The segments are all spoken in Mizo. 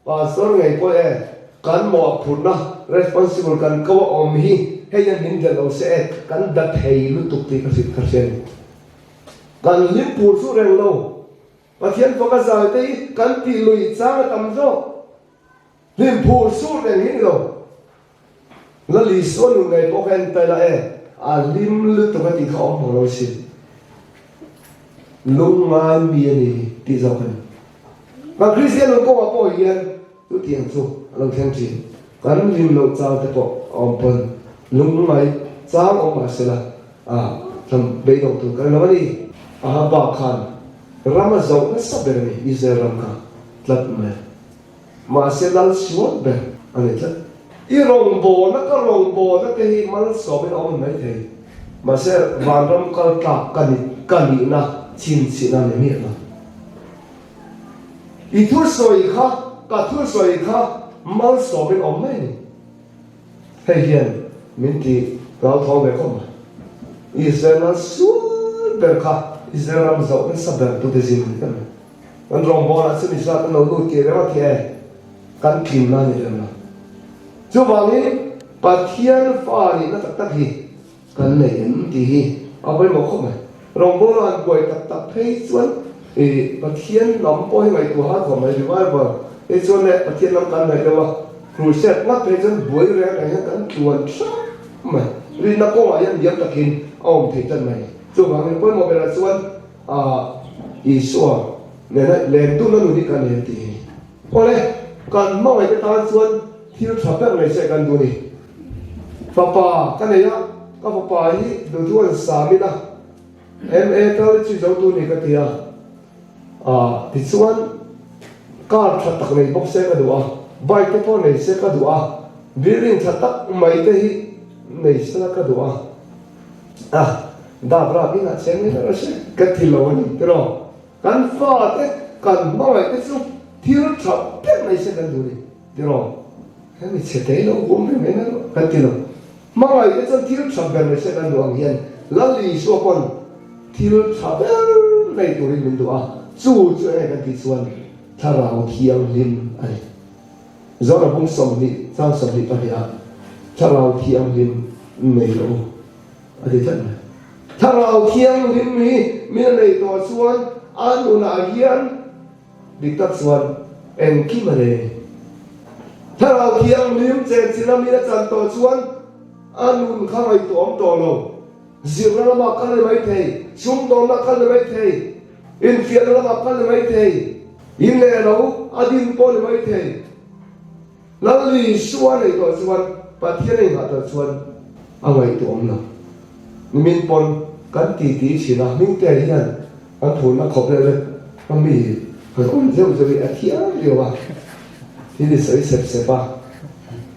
Pastor ngei pawh e, kan mawhphurhna, responsible, kan ko a awm hi hei hian min delh lo se e, kan da thei lutuk tih ka hrilh ka hria a ni. Kan hlim phur chu reng lo, Pathian faka zai te hi kan tih lui chang a tam zawk. Hlim phur sur reng hi ni lo. Lal Isua nun ngei pawh kha en ta ila e, a hlim lutuk a tih kha awm hmang lo sin. Lungngai mi a ni tih zawk a ni. Kan Kristian nun kawngah pawh hian chutiang chu a lo thleng thin. Kan hlim loh chang te pawh a awm pawn lungngai chang awm mah sela a thlam beidawng tur kan lo a ni. Ahaba khan ram a zoh nasa ber a ni, Israel ram kha tlat mai. Mahse lal sual ber a ni tlat. I rawngbawlna ka rawngbawlna te hi malsawmin a awm mai thei. Mahse vanram kal tlak ka ni ka nihna chhinchhihna a ni miah lo. I thusawi kha ka thusawi kha malsawmin awm mai a ni. Hei hian min ti hlauthawng ve khawp mai. Israel lal sual ber kha Israel ram zoh nasa ber tute zing a ni tlat mai. Kan rawngbawlah chu mizat an lo lut tih reng a tih e, kan tlinna a ni reng lo. Chuvangin Pathian fa nihna tak tak hi kan nei em tih hi a pawimawh khawp mai. Rawngbawla han buai tak tak phei chuan i Pathian lam pawh hi ngaihtuah har khawp mai, revival hi chuan leh Pathian lam kan ngaih deuh a, crusade ngat phei chuan buai reng reng hian kan tluan hrang mai. Rinna kawngah hian diam takin a awm thei tlat mai. Chuvangin pawimawh berah chuan A Isua nena len dun a nun hi kan en tih hi. Awle, kan hmangaihte tan chuan thil tha ber nei se kan duh a ni. Fapa ka nei a, ka fapa hi duhduan samin a, MA tal chi zo tu ni ka ti a. A tichuan car tha tak nei bawk se ka duh a, bike te pawh nei se ka duh a, building tha tak mai te hi nei sela ka duh a. A, dap rap in a cheng mai ber a hre. Ka ti lo a ni tiraw? Kan fate, kan hmangaih te chu thil tha ber mai se kan duh ni tiraw? Hemi chhe te lo hum reng reng erawh kan ti lo. Hmangaih te chuan thil tha ber mai se kan duh ang hian Lal Isua pawn thil tha ber nei turin min duh a, chu chu enge kan tih chuan Thlarau Thianghlim a ni. Zora bung 20 chang 22 ah Thlarau Thianghlim nei rawh u a ti tlat mai. Thlarau Thianghlim hi min a nei tawh chuan a nunah hian dik tak chuan engkim a nei a ni. Thlarau Thianghlim chenchilh a min a chan tawh chuan a nun kha ngaihtuah awm tawh lo. Zirna lamah kal ni mai thei, sumdawnna kal ni mai thei, infiahna lamah kal ni mai thei, in leh lo a din pawh ni mai thei. Lal Isua nei tawh chuan, Pathian a inghah tawh chuan a ngaihtuah awm lo. Nimin pawn kan titi thin a, Hmingtea hian an phurna khawp leh leh a mi han awm zeuh zeuh hi a thiam riau a, thil i sawi sep sep a,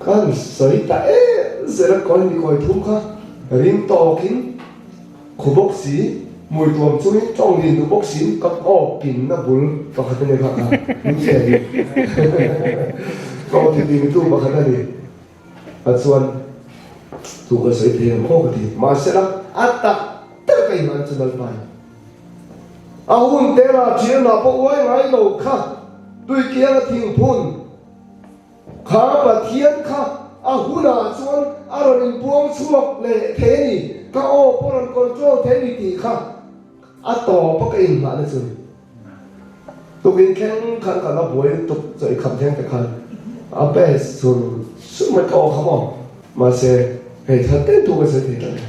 kan sawi ta em zel a kawi ni kawi thum kha ring tawkin khu bawk si, hmui tuam chungin tawng lin duh bawk si ka aw pinna bul pakhat a ni kha a Hmingtea hi tawng ti pingtu pakhat a ni. A chuan chu ka sawi thei ang khaw ka ti. Mahsela a tak tak a inhman chu Lalpa in a hun te rah ṭhian ah pawh uai ngai lo kha tuikiang a thingphun kha Pathian kha a hun ah chuan a rawn inpuang chhuak leh thei a ni, ka aw pawh rawn control thei a ni tih kha a tawp a ka inhmahna chu a ni. Tukin thleng khan ka la buai lutuk chaw i kham thleng te khan a best chur chur mai ka aw kha maw mahse hei that ten thu ka sawi thei tlat lo.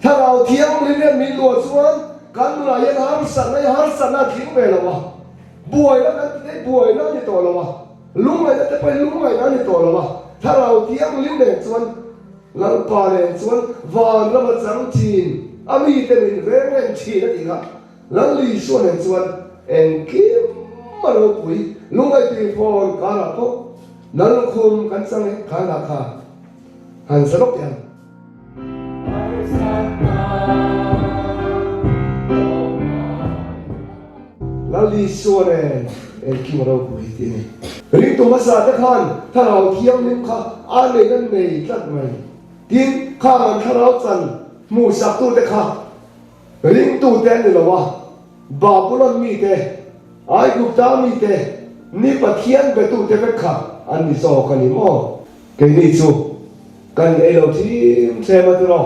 Thlarau Thianghlim hian min luah chuan kan nunah hian harsatna hi harsatna a tling ve lo a, buaina kan ti thei buaina a ni tawh lo a, lungngaihna te pawh hi lungngaihna a ni tawh lo a, Thlarau Thianghlim nen chuan Lalpa nen chuan van lama chang thin a mite min veng reng thin a tih kha. Lal Isua nen chuan engkim a ropui lungaitui fawn karah pawh Lallukhum kan chang e khan ah kha han sa lawk teh ang. Lal Isua nen engkim a ropui tih a ni. Ringtu hmasa te khan Thlarau Thianghlim kha a neih an nei tlat mai. Tin, khang an Thlarau chan hmuhsaktute kha Ringtute an ni lo a, Babulon mite, Aigupta mite, Ni Pathian betute vek kha an ni zawk a ni maw? Keini chu kan ei lo thim thlem a tiraw?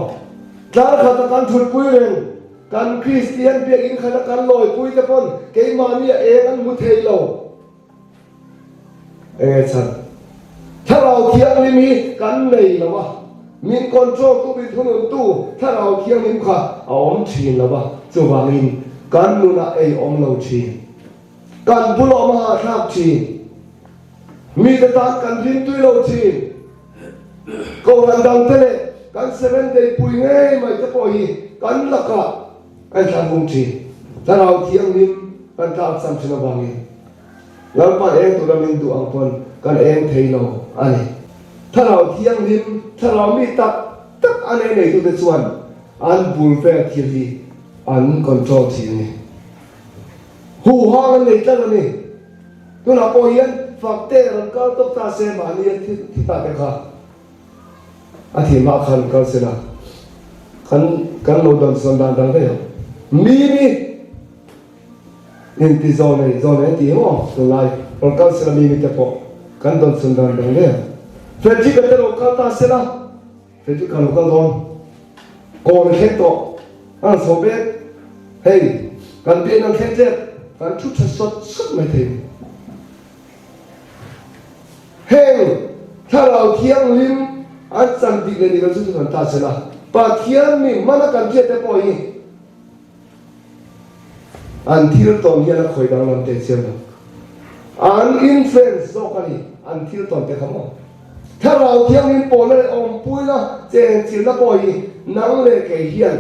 Tlar khata kan thutpui reng, kan Kristian biakinn khata kan lawipui te pawn keimahni a eng an hmu thei lo. Enge chhan? Thlarau Thianghlim hi kan nei lo a, min control tu, min thunun tu Thlarau Thianghlim kha a awm thin lo a, chuvangin kan nunah ei awm lo thin. Kan bul awm a hahthlak thin. Mite tan kan hlim tui lo thin. Kohhran dangte leh kan Seventh Day pui ngei mai te pawh hi kan lakah kan thlan hung thin. Thlarau Thianghlim kan tlak cham thin avangin Lalpan eng tura min duh ang pawn kan eng thei lo a ni. Thlarau Thianghlim, Thlarau mi tak tak a nei neitute chuan an bul vel thil hi an control thin a ni. Huhang an nei tlat a ni. Tunah pawh hian Fakte rawn kal tawp ta se mahni a thi thi ta te kha a thih hma khan kal se la kan kan lo dawn sawn dan dang daih ang. Mimi inti zaw nei zaw nei an ti emaw tunlai rawn kal se la Mimi te pawh kan dawn sawn dan dang daih ang. Frederick-a te lo kal ta se la. Hei chu ka lo kal dawn. Kawn a thleng tawh. A rawn chho mek. Hei, kan pian an thleng tlep. Kan thu tha sawt sawt mai thei ni. Heng Thlarau Thianghlim an chan dik leh dik lo chu chu kan ta sela. Pathian mi hmana kan hriat te pawh hi An thil tawn hian a khawi danglam teh chiang lo. An influence zawk a ni, an thil tawn te kha maw. Thlarau Thianghlim pawhna leh awmpuina chenchilhna pawh hi nang leh kei hian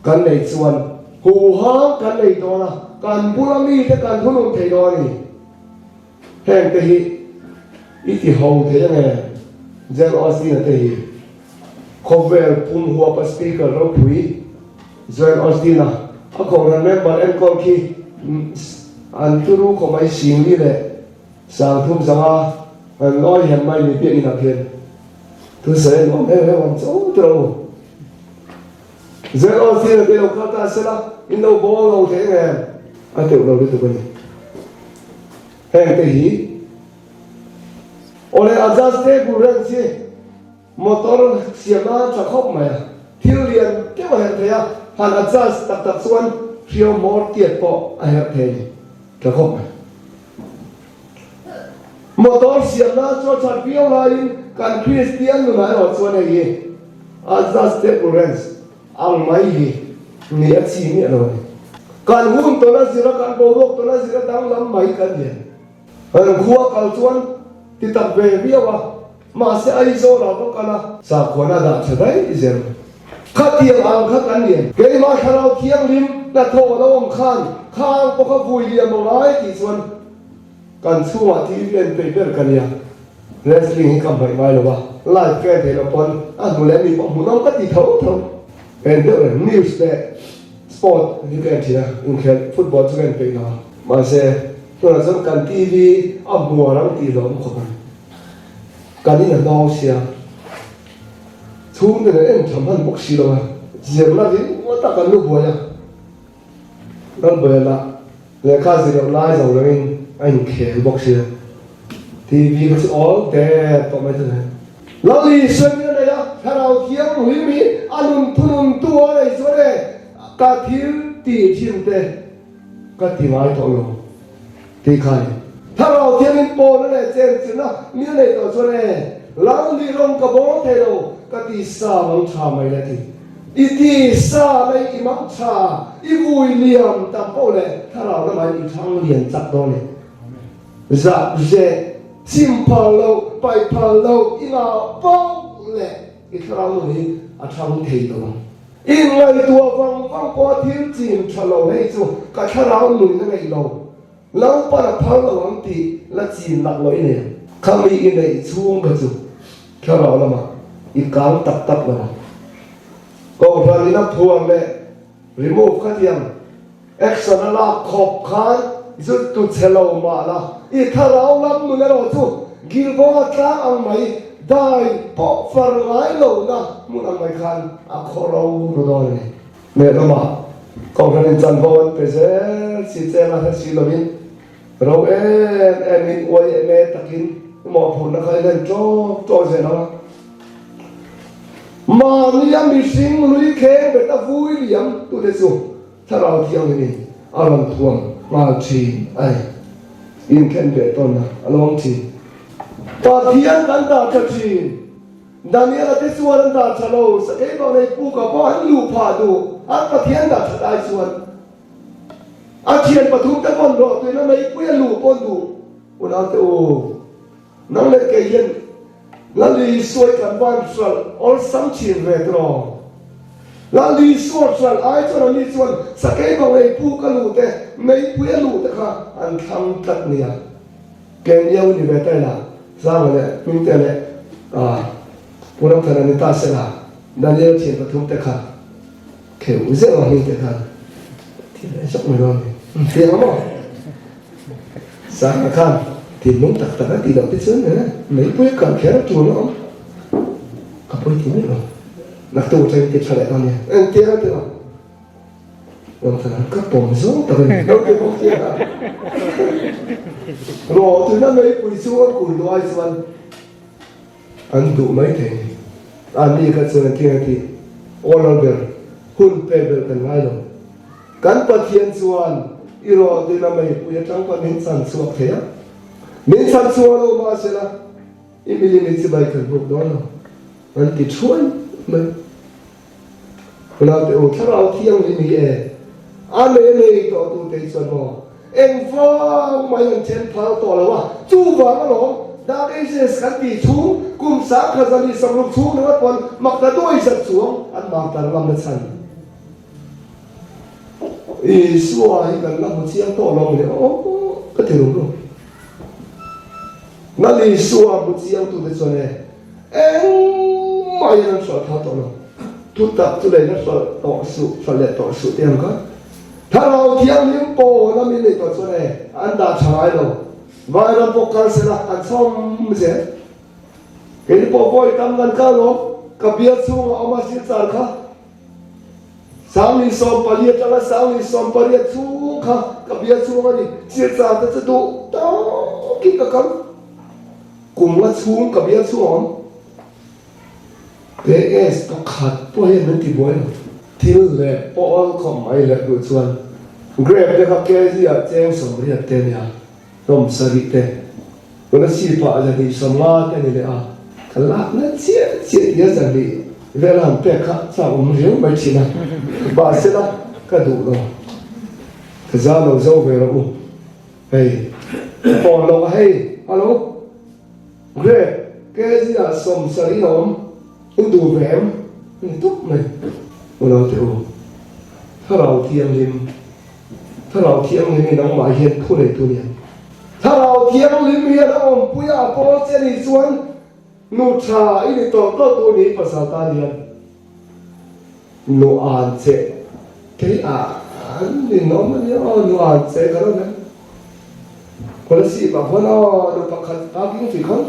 kan nei chuan huhang kan nei dawn a, kan bula mite kan thunun thei dawn a ni. Heng te hi i ti ho thei ange Jen Osteen-a te hi khawvel pum huapa speaker ropui Joel Osteen-a a kohhran member enkawl khi an turu khawp mai Singli leh Sangthum zanga an ngawi hem mai ni biakinn ah khian thusawi a nuam heuh heuh ang chauh tawh u. Joel Osteen-a te lo kal ta sela in lo bawl lo thei ange a teuh lo lutuk a ni. Heng te hi awle adjust te bul reng chi motor siam nan tha khawp mai a, thil lian deuh a herh thei a, han adjust tak tak chuan hriau hmawr tiat pawh a herh thei tha khawp mai. Motor siam nan chuan that viau laiin kan Kristian nunah erawh chuan hei hi adjust te bul reng Ang mai hi ni a chi miah lo a ni. Kan hun tawn a zir a, kan boruak tawn a zir a danglam mai kan ni. Kan khua kal chuan ti tak ve viau a, mahse Aizawl ah va kal a. Sakhuana dah tha daih zel. Khatiang ang kha kan ni. Keimah Thlarau Thianghlim hnathawh a lo awm khan khang pawh kha vui liam a ngai tih chuan Kan chhungah TV en peih ber ka nia. Wrestling hi ka hmaih ngai lo a, live ka en theih loh pawn a hmu leh mi pawh hmuhnawm ka ti tho tho. En deuh reng news leh sport hi ka en thin a, inkhelh football chu ka en peih lo a. Mahse, tunah chuan kan TV a hmuar ang tih hlawm khawp a ni. Kan in a hnawng sia, chhungte nen en tha hman bawk si lo a, zirna ringawt a kan lu buai a. Rambuaia lehkha zir loh lai zo rengin a inkhel bawk sia. TV kha chu awl der tawh mai thung e. Lali Suamin a nei a, Thlarau Thianghlim hi a nun thunun tu a nei chuan e, ka thil tih thin te ka ti ngai tawh lo tih kha a ni. Thlarau Thianghlim pawlna leh chenchilhna mi a nei tawh chuan e, Lali rawng ka bawng thei lo, ka ti sa mang tha mai le ti. I ti sa mai i mang tha, i vui liam tam poh leh thlarau lamah i thang lian chak dawn e. Zah zeh, chim phal loh, paih phal loh, i ngah poh leh i thlarau nun hi a thang thei tawh ang. I ngaihtuah vang vang pawha thil chim tha lo hei chu ka thlarau nun a ngeih lo. Lalpan a phal lo ang tih la chin lak loh i nei ang. Khami i neih chhung kha chu thlarau lamah i kang tak tak lo ang. Kohhran in a phuar leh remove khatiang action a lak khawp khan zut tu che lo mah la, i thlarau lam nun erawh chu Gilboa tlang ang mai dai pawh far ngai lohna hmun ang mai khan a khaw ro ru dawn a ni. Lehlamah Kohhran in chanvo an pe zel si cheng a hre si lovin. Ro em em in uai em e takin i mawhphurhna kha i hlen ṭawk ṭawk zel ang a. Mahnia mihring lui kheng bet a vui liam tute chu Thlarau Thianghlimin a rawn thuam nghal ṭhin a ni. Inkhen ve tawnna a lo awm ṭhin. Pathian kan dah ṭha ṭhin. Daniela te chuan an dah ṭha lo, sakei bang nei puka pawh an luh phah duh, an Pathian dah ṭhat ai chuan. A thian pathumte pawn rawh tuina meipui a luh pawn duh unaute u. Nang leh kei hian Lal Isua i kan van hralh awlsam thin ve tiraw? Lal Isua hralh ai chuan ani chuan sakei bang ei puk a luh te, meipui a luh te kha an thlang tlat nia. Keng iau ni ve ta ila, Zanga leh Hmingtea leh Pu Ramthana ni ta sela, Daniel thian pathumte kha Kheuh zeuh a hming te khan thil en sawk mai dawn a ni. Fiang a maw? Sanga khan thinlung tak tak a tih loh te chuan meipui a kal kher a tul a awm. Ka pawi ti miah lo. Naktuk atangin ti tha leh dawn nia. Engtiang a ti lo. Ramthana ka pawm zawng tak a ni. Lo ti bawk sia. Rawh tuna meipui chunga kun duai chuan An duh mai thei ni. A ni kha chuan engtin a tih? Aw lo ber, hun pek ber kan ngai lo. Kan Pathian chuan i rawh dina meipui atang pawh min chan chhuak thei a. Min chan chhuak lo mahsela i milim i chibai kan buk dawn lo. An ti thuai mai. Naute u, Thlarau Thianghlim hi e, a nei nei tawh tu te hi chuan maw engvang mai an then phal tawh lo a, chuvang alawm Dark Ages kan tih chhung kum sangkhat zali sawmruk chhung ringawt pawn makta duai zat chuang an maktar ngamna chhan Isua hi kan la hmu chiang tawh lo le aw ka ti rum rum. Lal Isua hmu chiang tute chuan e, Engmah hian an hralh phah tawh lo. Thutak chu lei la hralh tawh suh, hralh leh tawh suh tih ang kha. Thlarau Thianghlim pawn a min nei tawh chuan e, an dah tha ngai lo. Vairam pawh kal sela an chhawm zel. Keini pawh vawi tam kan kal lo, ka bial chhungah awm a silchar kha. 1810 atanga 1880 chhung kha ka bial chhung a ni. Silchar te chu duh takin ka kal. Kum nga chhung ka bial chhung a awm. KS pakhat pawh hian min ti buai lo. Thil leh pawl khawp mai leh duh chuan grape te kha kg ah cheng 80 te a nia, hlawm sarih te, tuna sipah 250 te a ni leh a. Ka lakna chiah chiah tia 200 vel a han pek kha chak awm riau mai thin a, mahsela ka duh lo. Ka za lo zo ve rawh u. Hei, ka pawn lo a hei, hallo. Grape, kg ah 70 a awm, u duh ve em? A ni tawp mai. U naute u, Thlarau Thianghlim, Thlarau Thianghlim hi nangmah hian thu nei tu nia. Thlarau Thianghlim hian a awmpui a, a pawl che nih chuan nu tha i ni tawh tawh tur ni pasal tan hian. Nu an che kei a an ninawm a nia aw nu an che ka lo nen Kolasib ah khuan aw nu pakhat parking tih khawn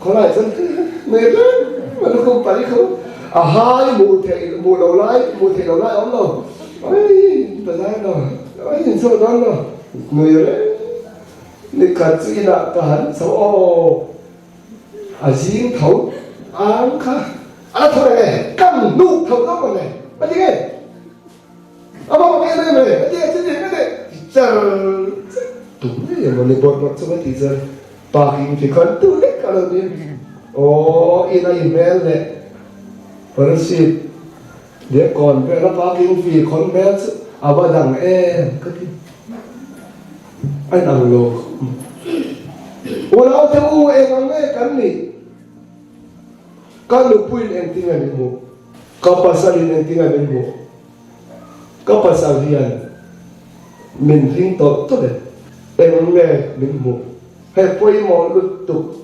khawlai chuan nei reng mai lukhum pali kho a hai hmuh theih hmuh lo lai hmuh theih lo lai a awm lo ai bazar lo ai inchhuak dawn lo nui reng nikhat chu inah ka han chho aw. A zing tho ang kha a la tho reng e, kan hnuk tho zawk reng e, a ti nge? A mama nge reng e, a ti e, chuti nge ti char char tum ngei emaw ni bawrh bawrh chung a tih chuan parking khi khan tu lek a lo ni aw in a i hmel leh parasip leh kawn vel a parking fee khawn hmel chu a va dang em ka ti. A inang lo khawp mai. Unaute u, eng ang nge kan nih? Ka nupuiin engtin nge min hmuh? Ka pasalin engtin nge min hmuh? Ka pasal hian min hling tawlh tawlh e. Eng nge min hmuh? Hei pawimawh lutuk.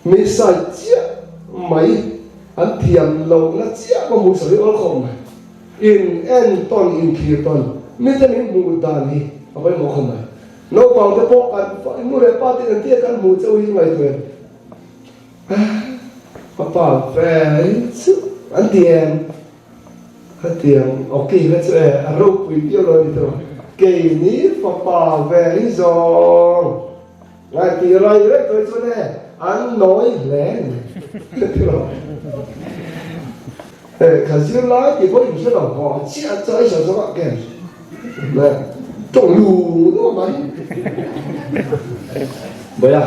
Mi sai chiah mai an thiam lohna chiah pawh hmuh sawi awl khawp mai. In en tawn, in thlir tawn, mite min hmuh dan hi a pawimawh khawp mai. Naupang te pawh kan nu leh pa ten an tia kan hmuh chauh hi ngaihtuah em? Ka pa ve chu an ti em? Khatiang awki kha chu e a ropui viau lo a ni tawh. Keini fapa ve hi zawng ngaihtuah rai reng tawh hi chuan e an nawi hle a ni tiraw. Hei ka zirlai tih pawh inhre lo haw chiah chu ai zawng zawngah ke le tawng lu lu mai. Bawia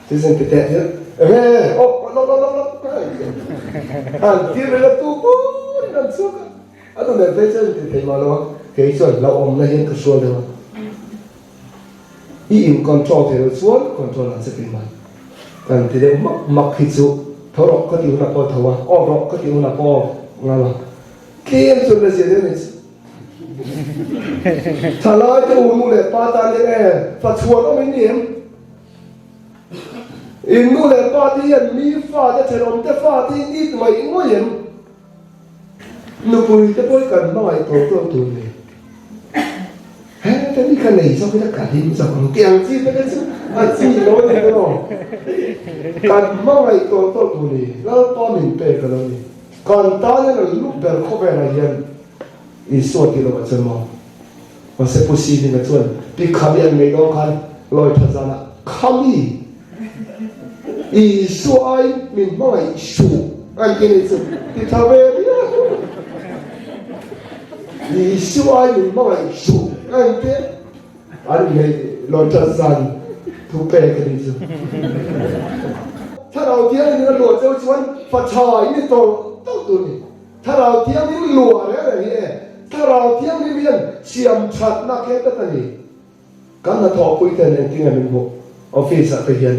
season ti teh hian enge aw lo lo lo lo an tir reng a tu pawhin an chhuak a. A nu nen phei chuan ti thei mah lo a, kei chuan hlauhawmna hian ka hrual deuh a. I in control thei lo chuan control ang che tih mai. Kan ti deuh mak mak hi chu tho rawh ka tih hunah pawh tho a, off rawh ka tih hunah pawh off nghal a. Tlem chuan la zia deuh a ni chu. Thalai te u nu leh pa tan hian e fa chhuan awm in ni em? In nu leh pa te hian mi fa te thenawm te fa te in it mai ngawih em? Nupui te pawh hi kan hmangaih tawh tawh tur ni. He ta ni ka nei zawk ila ka hlim zawk ang tih ang chi te kha chu a chi lo a ni tawh lo. Kan hmangaih tawh tawh tur ni. Lalpa min pek a lo ni. Kan tan hian an lu ber khawvelah hian Isua tih lovah chuan maw. Mahse Pu Silinga chuan pi Khami an nei dawn khan lawi that zanah Khami Isua ai min hmangaih suh an ti anih chu ti tha ve viau. Isua ai min hmangaih suh an ti an nei lawi that zan thu pek anih chu. Thlarau Thianghlim in a luah cheu chuan fa tha in ni tawlh tawlh tur ni. Thlarau Thianghlim luah reng reng hi e. Thlarau Thianghlim hian siam thatna kher tlat a ni. Kan hnathawhpui ten engtin nge min hmuh? Office ah te hian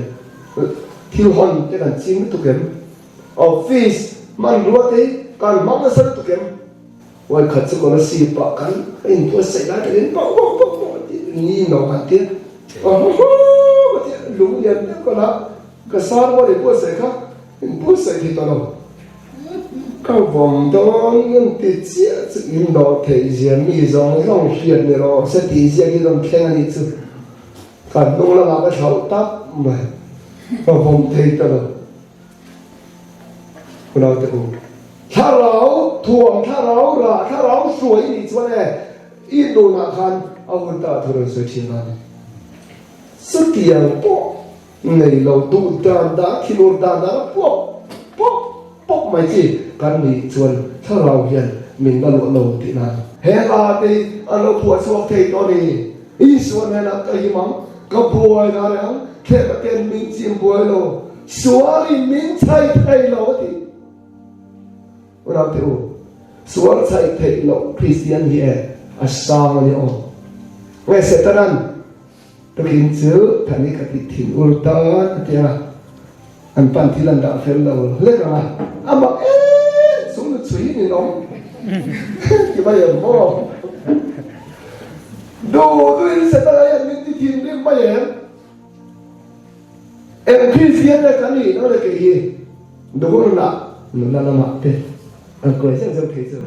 thil hawn te kan ching lutuk em? Office hmanrua te hi kan hmang nasa lutuk em? Uai khat chu Kolasib ah kan inbuatsaih lai takin bawk bawk bawk bawk a ti ni no kan tia aw haw haw a tia lung lian deuh ka la ka sar rual inbuatsaih kha inbuatsaih thei tawh lo. Ka vawm dawn an ti chiah chu in dawh theih zia mi zawng zawng hriat ni rawh se tih ziak hi rawn thleng a nih chu. Ka hnung lamah ka thlauh tak mai. Ka vawm thei ta lo. Unaute u, thlarau thuam, thlarau rah, thlarau hruai i nih chuan e, i nunah khan a hun ta thu rawn sawi thin a ni. Chutiang pawh Nei lo duh dan dan thinur dan dan a puak pawp pawp mai chi kan nih chuan thlarau hian min la luah lo tih nan. He hla te hi an lo phuah chhuak thei tawh a ni. Isua hnenah ka him ang, ka buai na reng ang, thlehna ten min chim buai lo, sualin min chhai thei lo a ti. Unau te u, sual chhai theih loh Kristian hi e a sang a ni aw. Nge Setanan Tukin chu Thani ka tih thin ur tan a tia, an pan thil an dah fel lo hlek ang a, a mak em chung nu chhui in awm ti mai em maw? Duh duh in Setana hian min ti thinrim mai em? Eng Kristian nge kan nih nang le kei hi duhurna nuna lamah te an kuai zeuh zeuh thei chu.